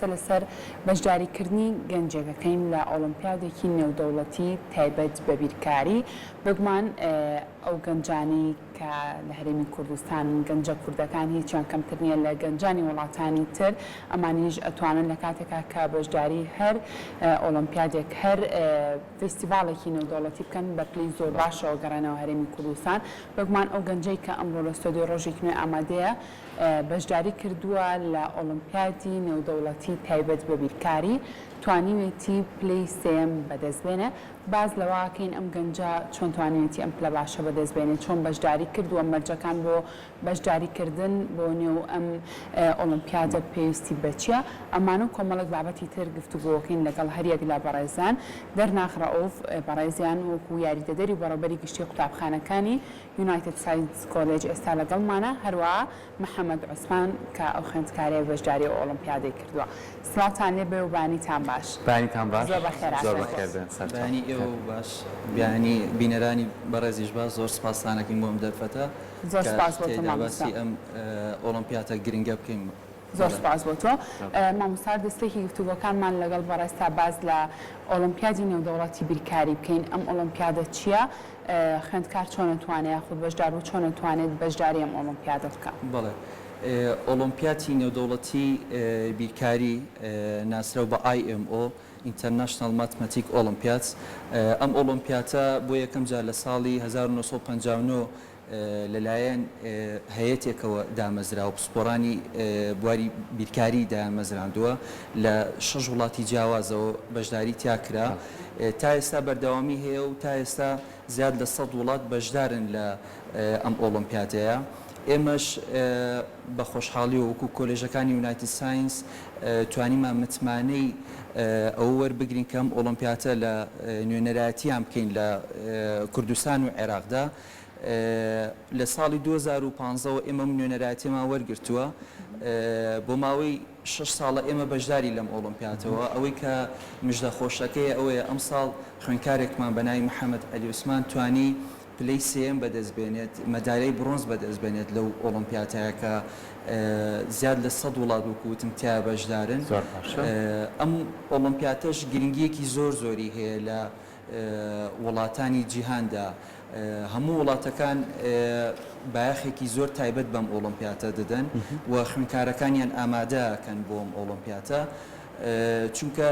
قسە لەسەر بەشداریکردنی گەنجێک ئەکەین لە ئۆڵۆمپیادێکی نێودەوڵەتی تایبەت بە بیرکاری. بێگومان ئەو گەنجانەی کە لە هەرێمی کوردستانن، گەنجە کوردەکان هیچیان کەمتر نییە لە گەنجانی وڵاتانی تر، ئەمانیش ئەتوانن لە کاتێکا کە بەشداری هەر ئۆڵۆمپیادێک، هەر فیستیڤاڵێکی نێودەوڵەتی بکەن بە پلەی زۆر باشەوە گەڕێنەوە هەرێمی کوردستان. بێگومان ئەو گەنجەی کە ئەمڕۆ لە ستۆدیۆی ڕۆژێکی نوێ ئامادەیە بەشداری کردووە لە ئۆڵۆمپیادی نێودەوڵەتی تایبەت بە بیرکاری، توانیوێتی پلەی سێیەم بەدەست بێنێ. باس لەوە ئەکەین ئەم گەنجە چۆن توانیوێتی ئەم پلە باشە بەدەست بێنێ، چۆن بەشداری کردووە، مەرجەکان بۆ بەشداری کردن بۆ نێو ئەم ئۆڵۆمپیادە پێویستی بە چییە؟ ئەمانە و کۆمەڵێک بابەتی تر گفتوگۆکەین لەگەڵ هەریەک لە بەڕێزان دەرناخ ڕەئوف بەڕێزیان وەکو یاریدەدەری و بەڕێوبەری گشتی قوتابخانەکانی United Science College ئێستا لەگەڵمانە، هەروەها محەمەد عوسمان کە ئەو خوێندکارەیە بەشداری ئەو ئۆڵۆمپیادەی کردووە. سڵاوتان لێ بێ و بەیانیتان باش. بەیانیتان باش. زۆر بەخێر زۆر هاتن. بەخێر بێن سەرچاو. بەیانی ئێوە باش، بەیانی بینەرانی بەڕێزیش باش، زۆر سپاستان ئەکەین بۆ ئەم دەرفەتە زۆر کە سپاس بۆ تۆ تێیدا مامۆستا. باسی ئەم ئۆڵۆمپیاتە گرنگە بکەین. زۆر بەڵێ. سپاس بۆ تۆ مامۆستا. دەستپێکی گفتوگۆکانمان لەگەڵ بەڕێزتا باس لە ئۆڵۆمپیادی نێودەوڵەتی بیرکاری بکەین. ئەم ئۆڵۆمپیادە چییە؟ خوێندکار چۆن ئەتوانێت یاخود بەشداربوو چۆن ئەتوانێت بەشداری ئەم ئۆڵۆمپیادە بکا؟ بەڵێ. ئۆڵۆمپیاتی نێودەوڵەتی بیرکاری ناسراو بە IMO، International Mathematic Olympiads، ئەم ئۆڵۆمپیاتە بۆ یەکەم جار لە ساڵی 1959 لەلایەن هەیەتێکەوە دامەزرا و پسپۆڕانی بواری بیرکاری دایانمەزراندووە، لە شەش وڵاتی جیاوازەوە بەشداری تیا کرا، تا ئێستا بەردەوامی هەیە و تا ئێستا زیاد لە 100 وڵات بەشدارن لە ئەم ئۆڵۆمپیادەیە. ئێمەش بە خۆشحاڵیەوە وەکو کۆلێژەکانی United Science توانیمان متمانەی ئەوە وەربگرین کە ئەم ئۆڵۆمپیاتە لە نوێنەرایەتیان بکەین لە کوردستان و عێراقدا. لە ساڵی 2015 وە ئێمە ئەم نوێنەرایەتیەمان وەرگرتووە، بۆ ماوەی شەش ساڵە ئێمە بەشداری لەم ئۆڵۆمپیاتەوە. ئەوەی کە مژدە خۆشەکەیە ئەوەیە ئەمساڵ خوێندکارێکمان بە ناوی محەمەد عەلی عوسمان توانی پلەی سێیەم بەدەست بێنێت، مەدالیای بڕۆنز بەدەست بێنێت لەو ئۆڵۆمپیاتەیە کە زیاد لە 100 وڵات وەکو وتم تیا بەشدارن. زۆر باشە. ئەم ئۆڵۆمپیاتەش گرنگییەکی زۆر زۆری هەیە لە وڵاتانی جیهاندا، هەموو وڵاتەکان بایەخێکی زۆر تایبەت بەم ئۆڵۆمپیاتە دەدەن و خوێندکارەکانیان ئامادە ئەکەن بۆ ئەم ئۆڵۆمپیاتە، چونکە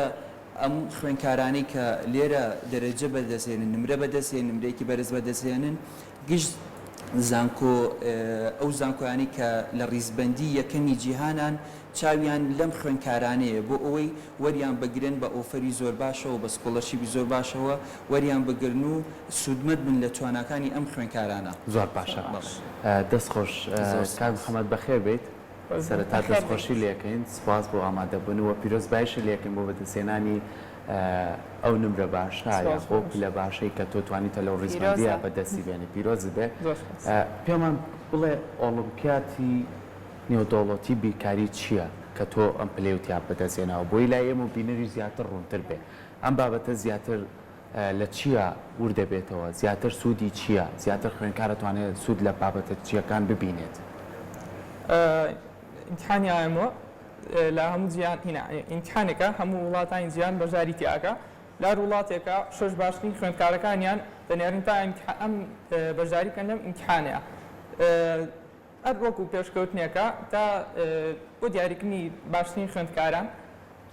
ئەم خوێندکارانەی کە لێرە دەرەجە بەدەستهێنن، نمرە بەدەستهێنن، نمرەیەکی بەرز بەدەستهێنن، گشت زانکۆ ئەو زانکۆیانەی کە لە ڕیزبەندی یەکەمی جیهانان چاویان لەم خوێندکارانەیە بۆ ئەوەی وەریان بگرن بە offer ی زۆر باشەوە بە scholarship ی زۆر باشەوە وەریان بگرن و سوودمەند بن لە تواناکانی ئەم خوێندکارانە. زۆر باشە دەست خۆش کاک محمد بەخێر بێیت سەرەتا دەست خۆشی لێکەین سوپاس بۆ ئامادەبوون و پیرۆزبایشی لێکەین بۆ بەدەستهێنانی ئەو نمرە باشە یاخۆ پلە باشەی کە تۆ توانیتە لەو ڕیزبەندیە بەدەستی بێنی پیرۆزت بێ پێمان بڵێ ئۆڵۆمپیاتی نێودەوڵەتی بیرکاری چییە کە تۆ ئەم پلەیەو تیا بەدەست هێناوە بۆی لای ئێمە و بینەریش زیاتر ڕوونتر بێ ئەم بابەتە زیاتر لە چییە ورد دەبێتەوە زیاتر سوودی چییە زیاتر خوێندکار ئەتوانێت سوود لە بابەتە چییەکان ببینێت؟ ئیمتیحانی IMO لە هەموو جیهان هینا ئیمتیحانێکە هەموو وڵاتانی جیهان بەشداری تیا ئەکا لە هەر وڵاتێکا شەش باشترین خوێندکارەکانیان دەنێرن تا ئەم بەشداری بکەن لەم ئیمتیحانەیا هەر وەکو پێشکەوتنێکە تا بۆ دیاریکردنی باشترین خوێندکاران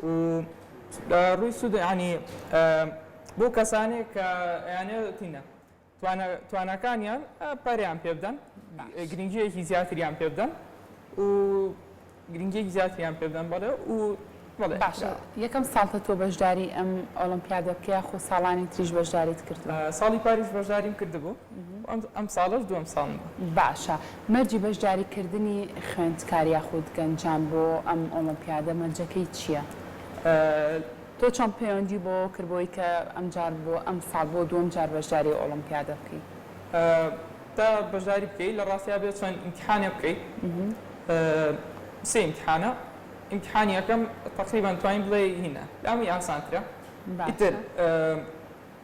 و لە ڕووی سوود یانی بۆ کەسانێک کە ئەیانەوێت تینە تواناکانیان پەرەیان پێ بدەن گرنگییەکی زیاتریان پێ بدەن و گرنگییەکی زیاتریان پێ بدەن بەڵێ و بەڵێ. باشە یەکەم ساڵتە تۆ بەشداری ئەم ئۆڵۆمپیادە بکەی یاخۆ ساڵانی تریش بەشداریت کردووە؟ ساڵی پاریش بەشداریم کردبوو ئەم ساڵەش دووەم ساڵم بوو. باشە مەرجی بەشداری کردنی خوێندکار یاخود گەنجان بۆ ئەم ئۆڵۆمپیادە مەرجەکەی چییە؟ تۆ چۆن پەیوەندی بۆوە کرد بۆی کە ئەمجار بۆ ئەمساڵ بۆ دووەم جار بەشداری ئۆڵۆمپیادە بکەی؟ تا بەشداری بکەی لە ڕاستیا بێ چەند ئیمتیحانێ بکەی سێ ئیمتیحانە ئیمتیحانی یەکەم تەقریبەن توانین بڵێی هینە لامی ئاسانترە ئیتر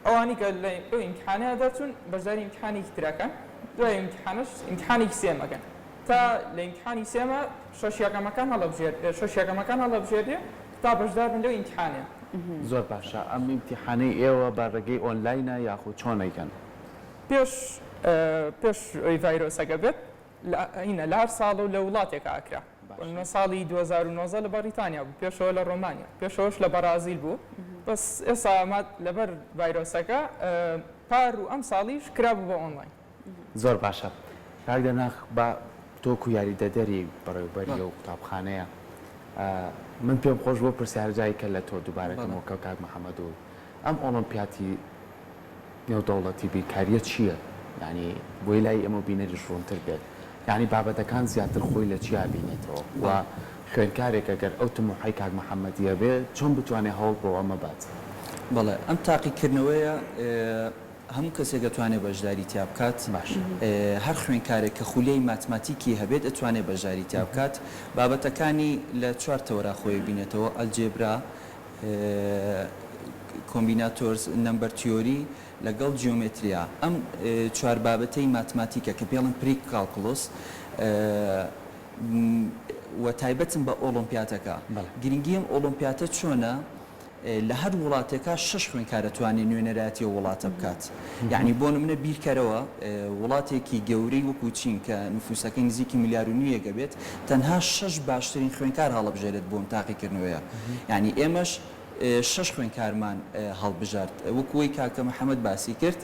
ئەوانی کە لە ئەو ئیمتیحانەیە دەرچوون بەشداری ئیمتیحانێکی ترەکەن دوای ئیمتیحانەش ئیمتیحانێکی سێمەکەن تا لە ئیمتیحانی سێمە شەش یەکەمەکان هەڵەبژێر شەش یەکەمەکان هەڵەبژێرێ. تا بەشدار بن لەو ئیمتیحانەیە. زۆر باشە ئەم ئیمتیحانەی ئێوە بە ڕێگەی ئۆنلاینە یاخود چۆن ئەیکەن؟ پێش پێش ئەوەی ڤایرۆسەکە بێت لە هینە لە هەر ساڵە و لە وڵاتێکا ئەکرا بۆ نمونە ساڵی 2019 لە بەڕیتانیا بوو پێشەوە لە ڕۆمانیا پێشەوەش لە بەڕازیل بوو بەس ئێستا لەبەر ڤایرۆسەکە پار و ئەم ساڵیش کرابوو بە ئۆنلاین. زۆر باشە کاک دەناخ با تۆ وەکو یاریدەدەری بەڕێوبەری ئەو قوتابخانەیە من پێم خۆش بۆ پرسیار جای کە لە تۆ دووبارە کەمەوە کە کاک محەممەد و ئەم ئۆڵۆمپیاتی نێودەوڵەتی بیرکاریە چییە یعنی بۆی لای ئێمە بینەریش ڕوونتر بێت یعنی بابەتەکان زیاتر خۆی لە چیا بینێتەوە و خوێندکارێک ئەگەر ئەو تموحەی کاک محەممەدیە بێ چۆن بتوانێ هەوڵ بۆ ئەمە بات؟ بەڵێ ئەم تاقیکردنەوەیە هەموو کەسێک ئەتوانێت بەشداری تیا بکات هەر خوێنکارێک کە خولیای ماتماتیکی هەبێت ئەتوانێت بەشداری تیا بکات بابەتەکانی لە چوار تەوەرا خۆی بینێتەوە algebra combinatorics number theory لەگەڵ جیۆمێتریا ئەم چوار بابەتەی ماتماتیکە کە پێڵن pre-calculus و تایبەتن بە ئۆڵۆمپیاتەکە گرنگی ئەم ئۆڵۆمپیاتە چۆنە لە هەر وڵاتێکا شەش خوێندکار ئەتوانێ نوێنەرایەتی ئەو وڵاتە بکات یەعنی بۆ نمونە بیرکەرەوە وڵاتێکی گەورەی وەکو چین کە نفوسەکەی نزیکی ملیار و نیوێک ئەبێت تەنها شەش باشترین خوێندکار هەڵەبژێرێت بۆ ئەم تاقیکردنەوەیە یەعنی ئێمەش شەش خوێندکارمان هەڵبژارد وەکو وەی کاکە محەمەد باسی کرد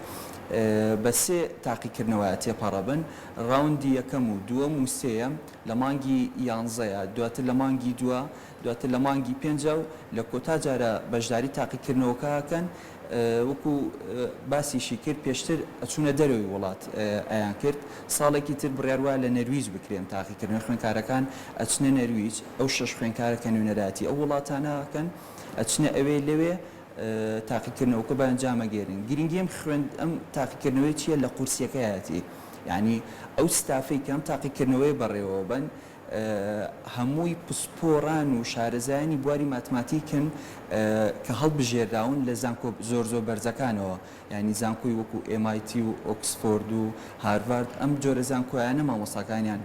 بە سێ تاقیکردنەوە تێپەڕەبن ڕاوندی یەکەم و دووەم و سێیەم لە مانگی یانزەیە دواتر لە مانگی دووە دواتر لە مانگی پێنجا و لە کۆتا جارا بەشداری تاقیکردنەوەکە ئەکەن، وەکو باسیشی کرد پێشتر ئەچوونە دەرەوەی وڵات ئەیان کرد، ساڵێکی تر بڕیار وایە لە نەرویج بکرێن تاقیکردنەوەی خوێندکارەکان ئەچنە نەرویج، ئەو شەش خوێندکارە کە نوێنەرایەتی ئەو وڵاتانە ئەکەن ئەچنە ئەوێ لەوێ تاقیکردنەوەکە بە ئەنجام ئەگەیەنن، گرنگی ئەم خوێند ئەم تاقیکردنەوەیە چییە لە قورسیەکەیەتی یانی ئەو ستافەی کە ئەم تاقیکردنەوەیە بەڕێوەبەن هەمووی پسپۆڕان و شارەزایانی بواری ماتماتیکن کە هەڵبژێراون لە زانکۆ زۆر زۆر بەرزەکانەوە یانی زانکۆی وەکو MIT و ئۆکسفۆرد و هارڤارد ئەم جۆرە زانکۆیانە مامۆستاکانیان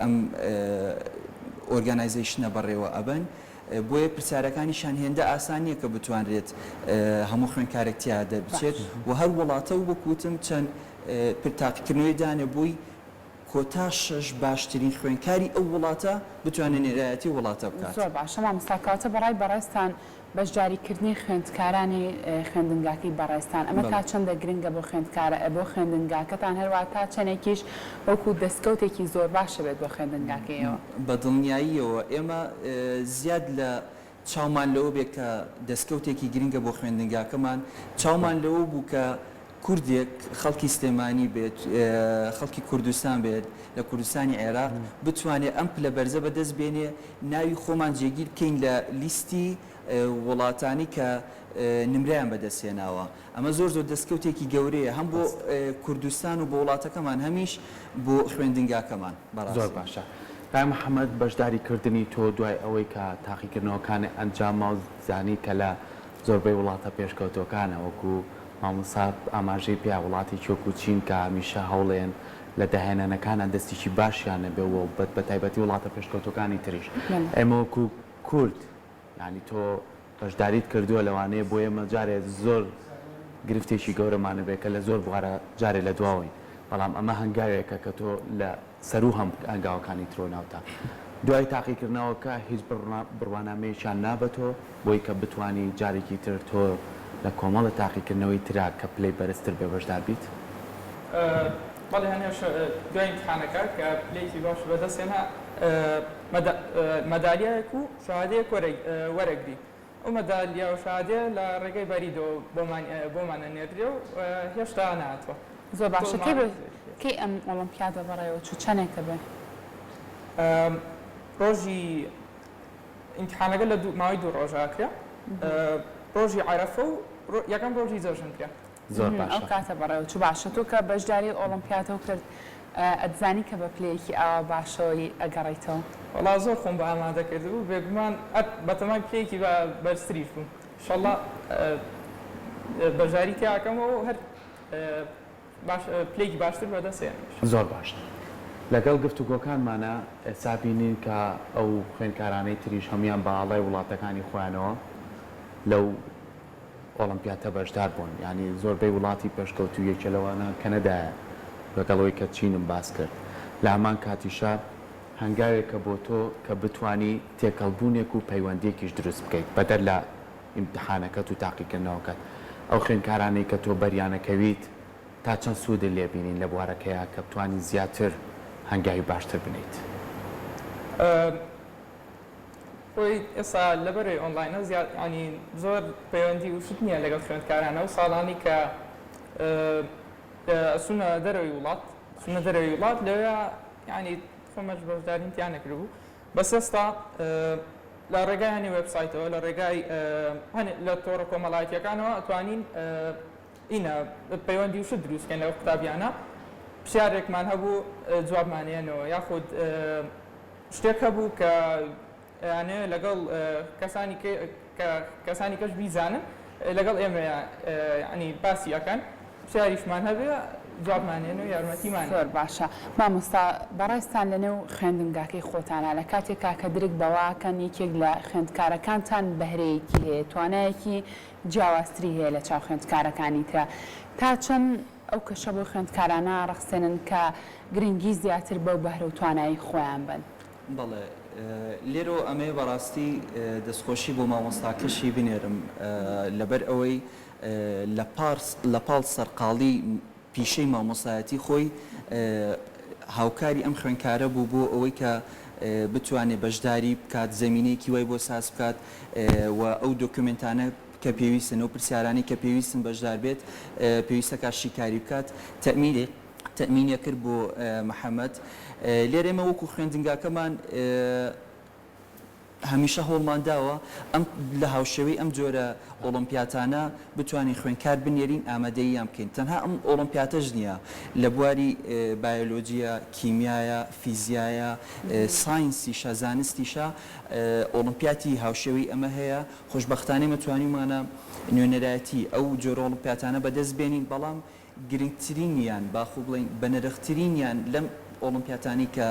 ئەم organization ە بەڕێوە ئەبەن بۆیە پرسیارەکانیشیان هێندە ئاسان نییە کە بتوانرێت هەموو خوێندکارێک تیا دەربچێت و هەر وڵاتە و وەکو وتم چەند تاقیکردنەوەی دانێ بۆی کۆتا شەش باشترین خوێندکاری ئەو وڵاتە بتوانێت نوێنەرایەتی وڵاتە بکات. زۆر باشە مامۆستا کەواتە بەڕای بەڕێزتان بەشداری کردنی خوێندکارانی خوێندنگاکەی بەڕێزتان ئەمە تا چەندە گرنگە بۆ خوێندکار بۆ خوێندنگاکەتان هەروەها تا چەنێکیش وەکو دەستکەوتێکی زۆر باشە بێت بۆ خوێندنگاکەی ئێوە؟ بە دڵنیاییەوە ئێمە زیاد لە چاومان لەوە بێت کە دەستکەوتێکی گرنگە بۆ خوێندنگاکەمان، چاومان لەوە بوو کە کوردێک خەڵکی سلێمانی بێت، خەڵکی کوردستان بێت، لە کوردستانی عێراق بتوانێت ئەم پلە بەرزە بەدەست بێنێ، ناوی خۆمان جێگیر بکەین لە لیستی وڵاتانی کە نمرەیان بەدەست هێناوە. ئەمە زۆر زۆر دەستکەوتێکی گەورەیە هەم بۆ کوردستان و بۆ وڵاتەکەمان هەمیش بۆ خوێندنگاکەمان بەڕاستی. زۆر باشە کاک محمد بەشداری کردنی تۆ دوای ئەوەی کە تاقیکردنەوەکانت ئەنجام ما و زانی کە لە زۆربەی وڵاتە پێشکەوتوەکانە وەکو مامۆستا ئاماژەی پێیا وڵاتێکی وەکو چین کە هەمیشە هەوڵێن لە داهێنانەکانا دەستێکی باشیان هەبێ و بەتایبەتی وڵاتە پێشکەوتوەکانی تریش ئێمە وەکو کورد یانی تۆ بەشداریت کردووە لەوانەیە بۆ ئێمە جارێ زۆر گرفتێکی گەورەمان هەبێ کە لە زۆر بوارا جارێ لە دواوەین بەڵام ئەمە هەنگاوێکە کە تۆ لە سەروو هەم هەنگاوەکانی ترۆ ناوتە دوای تاقیکردنەوەکە هیچ بڕوانامەیەکیان نا بە تۆ بۆی کە بتوانی جارێکی تر تۆ لە کۆمەڵە تاقیکردنەوەی ترا کە پلەی بەرزتر بێ بەشدار بیت؟ بەڵێ هەنێش دوای ئیمتحانەکە کە پلەیەکی باش بەدەست هێنا مەدالیایەک و شەهادەیەک وەرەگری. ئەو مەدالیا و شەهادەیە لە ڕێگەی بەریدەوە بۆمان ئەنێردرێ و هێشتا نەهاتووە. زۆر باشە کەی کەی ئەم ئۆڵۆمپیادە بەڕێوە چوو چەنێکە بێ؟ ڕۆژی ئیمتحانەکە لە ماوەی دوو ڕۆژ ئەکرێ ڕۆژی عەرەفە و یەکەم ڕۆژی جەژن کرا. زۆر باشە. ئەو کاتە بەڕێوە چوو باشە تۆ کە بەشداری ئۆڵۆمپیادەو کرد ئەتزانی کە بە پلەیەکی ئاوا باشەوەی ئەگەڕێیتەوە؟ وەڵا زۆر خۆم بە ئامادە کردبوو بێگومان ئەت بەتەمای پلەیەکی بە بەرزتریش بووم ئیشەڵا بەشداری تیا ئەکەمەوە و هەر باش پلەیەکی باشتر بەدەست هێنم. زۆر باشە. لەگەڵ گفتوگۆکانمانا ئێستا بینین کە ئەو خوێندکارانەی تریش هەموویان بە ئاڵای وڵاتەکانی خۆیانەوە لەو ئۆڵۆمپیاتە بەشدار بوون، یانی زۆربەی وڵاتی پێشکەوتوو یەکێ لەوانە کەنەدایە لەگەڵ ئەوەی کە چینم باس کرد لە هەمان کاتیشا هەنگاوێکە بۆ تۆ کە بتوانی تێکەڵبوونێک و پەیوەندیەکیش دروست بکەیت بەدەر لە ئیمتحانەکەت و تاقیکردنەوەکەت ئەو خوێندکارانەی کە تۆ بەریانەکەویت تا چەند سوودت لێ بینین لە بوارەکەیا کە بتوانی زیاتر هەنگاوی باشتر بنێیت؟ خۆی ئێستا لەبەرەی ئۆنلاینە زیاد یانی زۆر پەیوەندی و شت نییە لەگەڵ خوێندکارانە و ساڵانی کە ئەچوونە دەرەوەی وڵات چوونە دەرەوەی وڵات لەوێ یانی خۆمەش بەشداریم تیا نەکردبوو بەس ئێستا لە ڕێگای هەنێ وێبسایتەوە لە ڕێگای هەنێ لە تۆڕە کۆمەڵایەتیەکانەوە ئەتوانین ئینە پەیوەندی و شت دروست کەین لەگەڵ قوتابیانە پرسیارێکمان هەبوو جوابمان ئەیەنەوە یاخود شتێک هەبوو کە ئەیانەوێ لەگەڵ کەسانی کە کەسانی کەش بیزانن لەگەڵ ئێمەیا یانی باسی ئەکەن پرسیاریشمان هەبێ جوابمان ئەیەنەوە یارمەتیمان زۆر باشە مامۆستا بەڕێزتان لەنێو خوێندنگاکەی خۆتانا لە کاتێکا کە درک بەوە ئەکەن یەکێک لە خوێندکارەکانتان بەهرەیەکی هەیە توانایەکی جیاوازتری هەیە لە چاو خوێندکارەکانی ترا تا چەند ئەو کەشە بۆ خوێندکارانە ڕەخسێنن کە گرنگی زیاتر بەو بەهرە و توانایەی خۆیان بەن؟ بەڵێ لێرەوە ئەمەوێ بەڕاستی دەستخۆشی بۆ مامۆستاکەشی بنێرم لەبەر ئەوەی لە پاڵ سەرقاڵی پیشەی مامۆستایەتی خۆی هاوکاری ئەم خوێندکارە بوو بۆ ئەوەی کە بتوانێت بەشداری بکات زەمینەیەکی وای بۆ ساز بکات و ئەو دۆکیۆمێنتانە کە پێویستن ئەو پرسیارانەی کە پێویستن بەشدار بێت پێویستەکە شیکاری بکات تەئمینی تەئمینی کرد بۆ محەمەد لێرە ئێمە وەکو خوێندنگاکەمان هەمیشە هەوڵمان داوە ئەم لە هاوشێوەی ئەم جۆرە ئۆڵۆمپیاتانە بتوانین خوێندکار بنێرین ئامادەییان بکەین تەنها ئەم ئۆڵۆمپیاتەش نییە لە بواری بایۆلۆجیە کیمیایە فیزیایە ساینسیشە زانستیشە ئۆڵۆمپیاتی هاوشێوەی ئەمە هەیە خۆشبەختانە ئێمە توانیومانە نوێنەرایەتی ئەو جۆرە ئۆڵۆمپیاتانە بەدەست بێنین بەڵام گرنگترینیان باخو بڵێین بەنرخترینیان لەم ئۆڵۆمپیاتانەی کە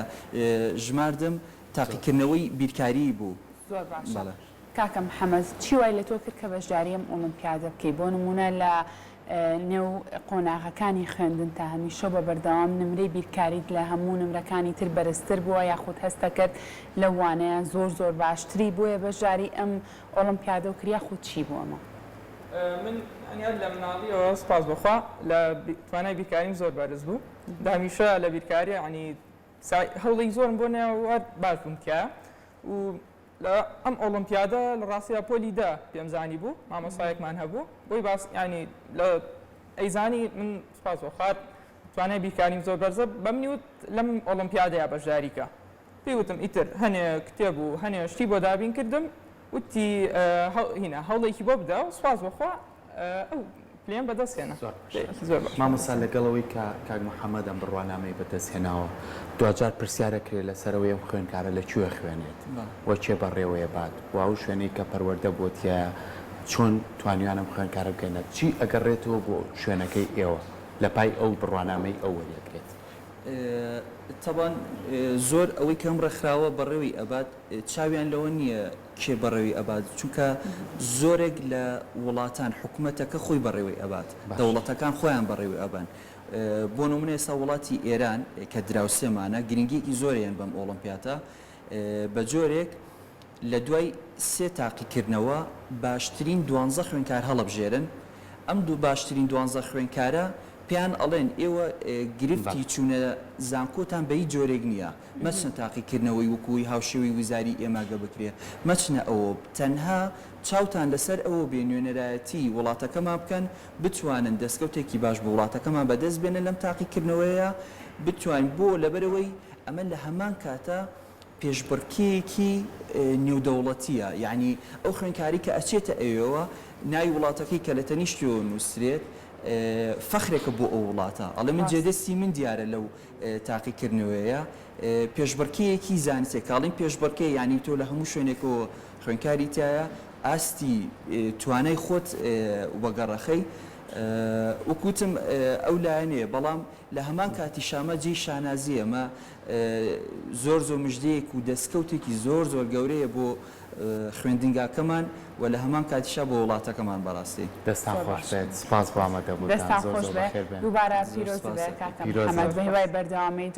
ژماردم تاقیکردنەوەی بیرکاریی بوو. زۆر باشە بەڵێ. کاکە محەمەد چی وای لە تۆ کرد کە بەشداری ئەم ئۆڵۆمپیادە بکەی؟ بۆ نموونە لە نێو قۆناغەکانی خوێندنتا هەمیشە و بە بەردەوام نمرەی بیرکاریت لە هەموو نمرەکانی تر بەرزتر بووە یاخود هەستەکرد لەو وانەیە زۆر زۆر باشتری بۆیە بەشداری ئەم ئۆڵۆمپیادەو کرد یاخود چی بوو ئەمە؟ من یانی هەر لە مناڵیەوە سوپاس بۆ خوا لە توانای بیرکاریم زۆر بەرز بوو هەمیشە لە بیرکاری یانی هەوڵی زۆرم بۆ نایەوە و هەر باش بووم تیایا و لە ئەم ئۆڵۆمپیادە لە ڕاستیا پۆلی دە پێم زانی بوو مامۆستایەکمان هەبوو بۆی باس ینی لە ئەیزانی من سپاس بۆ خوا توانای بیرکاریم زۆر بەرزە بەمنی وت لەم ئۆڵۆمپیادەیە بەشداریکە پێی وتم ئیتر هەنێ کتێب و هەنێ شتی بۆ دابین کردم وتی هینا هەوڵێکی بۆ بدە و سپاس بۆ خوا ئەو پلەیەم بەدەست هێنا. زۆر باشە زۆر باشە مامۆستا لەگەڵ ئەوەی کە کاک محەمەد ئەم بڕوانامەی بەدەست هێناوە دواجار پرسیار ئەکرێت لەسەر ئەوەی ئەم خوێندکارە لە کوێ خوێنێت و کێ بەڕێوەیە بات و ئەو شوێنەی کە پەروەردە بووە تیایا چۆن توانیویانە ئەم خوێندکارە بگەنە چی ئەگەڕێتەوە بۆ شوێنەکەی ئێوە لە پای ئەو بڕوانامەی ئەو وەریئەگرێت؟ تەبان زۆر ئەوەی کە ئەم ڕێکخراوە بەڕێوەی ئەبات چاویان لەوە نییە کێ بەڕێوەی ئەبات چونکە زۆرێک لە وڵاتان حکومەتەکە خۆی بەڕێوەی ئەبات دەوڵەتەکان خۆیان بەڕێوەی ئەبەن بۆ نمونە ئێستا وڵاتی ئێران کە دراوسێمانە گرنگیەکی زۆریان بەم ئۆڵۆمپیاتە بە جۆرێک لە دوای سێ تاقیکردنەوە باشترین دوانزە خوێنکار هەڵەبژێرن ئەم دوو باشترین دوانزە خوێنکارە پێیان ئەڵێن ئێوە گرفتی چوونە زانکۆتان بە هیچ جۆرێک نییە مەچنە تاقیکردنەوەی وەکوی هاوشێوەی وزاری ئێمە گە بکرێ مەچنە ئەوە تەنها چاوتان لەسەر ئەوە بێ نوێنەرایەتی وڵاتەکەمان بکەن بتوانن دەستکەوتێکی باش بۆ وڵاتەکەمان بەدەست بێنن لەم تاقیکردنەوەیە بتوانین بۆ لەبەرئەوەی ئەمە لە هەمان کاتا پێشبڕکێیەکی نێودەوڵەتییە، یەعنی ئەو خوێندکارەی کە ئەچێتە ئەوێوە ناوی وڵاتەکەی کە لە تەنیشتیەوە نووسرێت فەخرێکە بۆ ئەو وڵاتە، ئەڵێ من جێدەستی من دیارە لەو تاقیکردنەوەیە، پێشبڕکێیەکی زانستیە، کە ئەڵێین پێشبڕکێ یەعنی تۆ لە هەموو شوێنێکەوە خوێندکاری تیایە ئاستی توانای خۆت وەگەڕەخەی. وەک وتم ئەو لایەنەیە بەڵام لە هەمان کاتیشا ئەمە جێی شانازییە ئەمە زۆر زۆر مژدەیەک و دەستکەوتێکی زۆر زۆر گەورەیە بۆ خوێندنگاکەمان و لە هەمان کاتیشا بۆ وڵاتەکەمان بەڕاستی. دەستان زۆر خۆش باش. بێت سوپاس بۆ ئامادەبوونتان دەستان زۆر خۆش زۆر بێ بەخێر بێن. دووبارە زۆر پیرۆز سوپاس بێ ئەکەم. کاکە پیرۆز محەمەد بێت. بەهیوای بەردەوامیت.